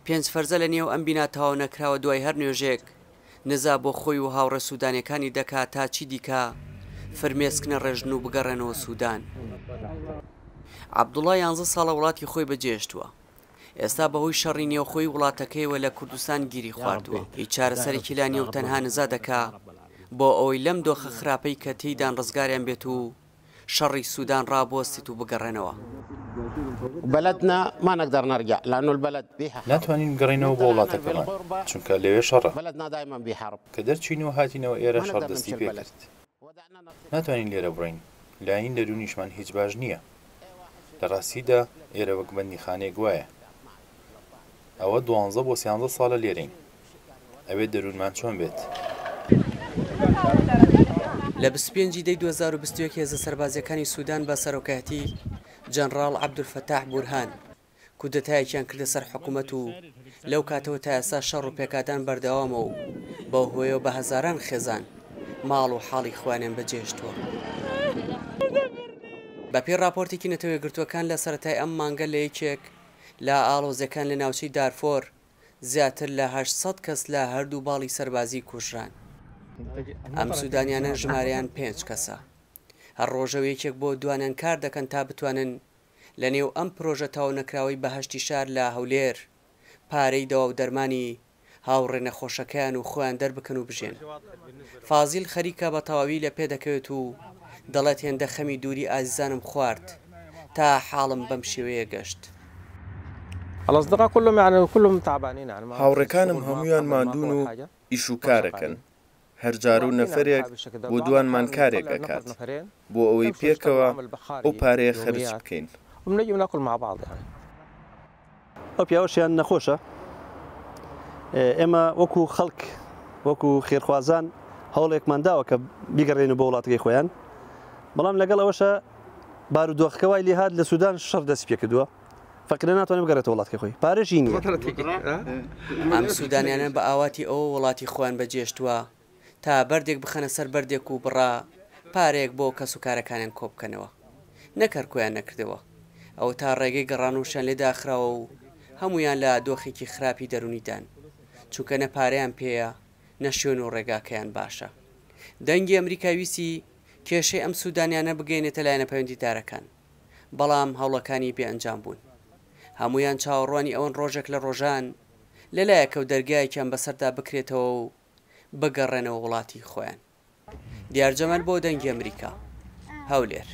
پێنج فەرزە لە نێو ئەم بینا تەواو نەکراوە دوای هەر نوێژێک نزا بۆ خۆی و هاوڕێ سودانیەکانی دەکا تا چیدیکە فرمێسک نەڕێژن و بگەڕێنەوە سودان. عەبدوڵا یانزە ساڵە وڵاتی خۆی بەجێهێشتووە. ئێستا بەهۆی شەڕی نێوخۆی وڵاتەکەیەوە لە کوردستان گیری خواردووە. هیچ چارەسەرێکی لا نییە و تەنها نزا دەکا بۆ ئەوەی لەم دۆخە خراپەی کە تێیدان ڕزگاریان بێت و شەڕی سودان ڕابوەستێت و بگەڕێنەوە. ناتوانین بگەڕێینەوە بۆ وڵاتەکەمان، چونکە لەوێ شەڕە. کە دەرچووین و هاتینەوە ئێرە شەڕ دەستی پێکرد. ناتوانین لێرە بڕۆین، لایەنی دەروونیشمان هیچ باش نییە. لە ڕاستیدا ئێرە وەک بەندیخانەیەک وایە. ئەوە دوانزە بۆ سیانزە ساڵە لێرەین. ئەبێت دەروونمان چۆن بێت؟ لە 25 ی دەی 2021 هێزە سەربازییەکانی سودان بە سەرۆکایەتی جەنڕاڵ عەبدولفەتاح بورهان کودەتایەکیان کردە سەر حکومەت و لەو کاتەوە تا ئێستا شەڕ و پێکادان بەردەوامە و بەو هۆیەوە بە هەزاران خێزان ماڵ و حاڵی خۆیانیان بەجێهێشتووە. بەپێی ڕاپۆرتێکی نەتەوە یەکگرتووەکان لە سەرەتای ئەم مانگە لە یەکێک لە ئاڵۆزیەکان لە ناوچەی دارفۆر زیاتر لە 800 کەس لە هەردوو باڵی سەربازی کوژران. ئەم سودانیانە ژمارەیان پێنج کەسە. هەر ڕۆژە و یەکێک بۆ دوانیان کار دەکەن تا بتوانن لە نێو ئەم پرۆژە تەواونەکراوەی بەهەشتی شار لە هەولێر پارەی دەوا و دەرمانی هاوڕێ نەخۆشەکەیان و خۆیان دەربکەن و بژێن. فازیل خەریکە بە تەواوی لە پێ دەکەوێت و دەڵێت هێندە خەمی دووری ئازیزانم خوارد تا حاڵم بەم شێوەیە گەشت. هاوڕێکانم هەموویان ماندوون و ئیش و کارەکەن، هەر جارە و نەفەرێک بۆ دوانمان کارێک ئەکات، بۆ ئەوەی پێکەوە ئەو پارەیە خەرج بکەین. ئەو پیاوەشیان نەخۆشە، ئێمە وەکو خەڵک وەکو خێرخوازان هەوڵێکمان داوە کە بیگەڕێنەوە بۆ وڵاتەکەی خۆیان، بەڵام لەگەڵ ئەوەشە بارودۆخەکە وای لێهات لە سودان شەڕ دەستی پێکردووە، فەقیرە ناتوانێت بگەڕێتەوە وڵاتەکەی خۆی، پارەشی نییە. ئەم سودانیانە بە ئاواتی ئەوە وڵاتی خۆیان بەجێشتووە تا بەردێک بخەنە سەر بەردێک و بڕە پارەیەک بۆ کەسوکارەکانیان کۆبکەنەوە نەک هەر کۆیان نەکردەوە ئەوەتا ڕێگەی گەڕانەوەشیان لێ داخراوە و هەموویان لە دۆخێکی خراپی دەروونیدان چونکە نە پارەیان پێیە نە شوێن و ڕێگاکەیان باشە. دەنگی ئەمریکا ویستی کێشەی ئەم سودانیانە بگەیەنێتە لایەنە پەیوەندیدارەکان بەڵام هەوڵەکانی بێ ئەنجام بوون. هەموویان چاوەڕوانی ئەوەن ڕۆژێک لە ڕۆژان لە لایەکەو دەرگایەکیان بەسەردا بکرێتەوە و بگەڕێنەوە وڵاتی خۆیان. دیار جەمال بۆ دەنگی ئەمریکا، هەولێر.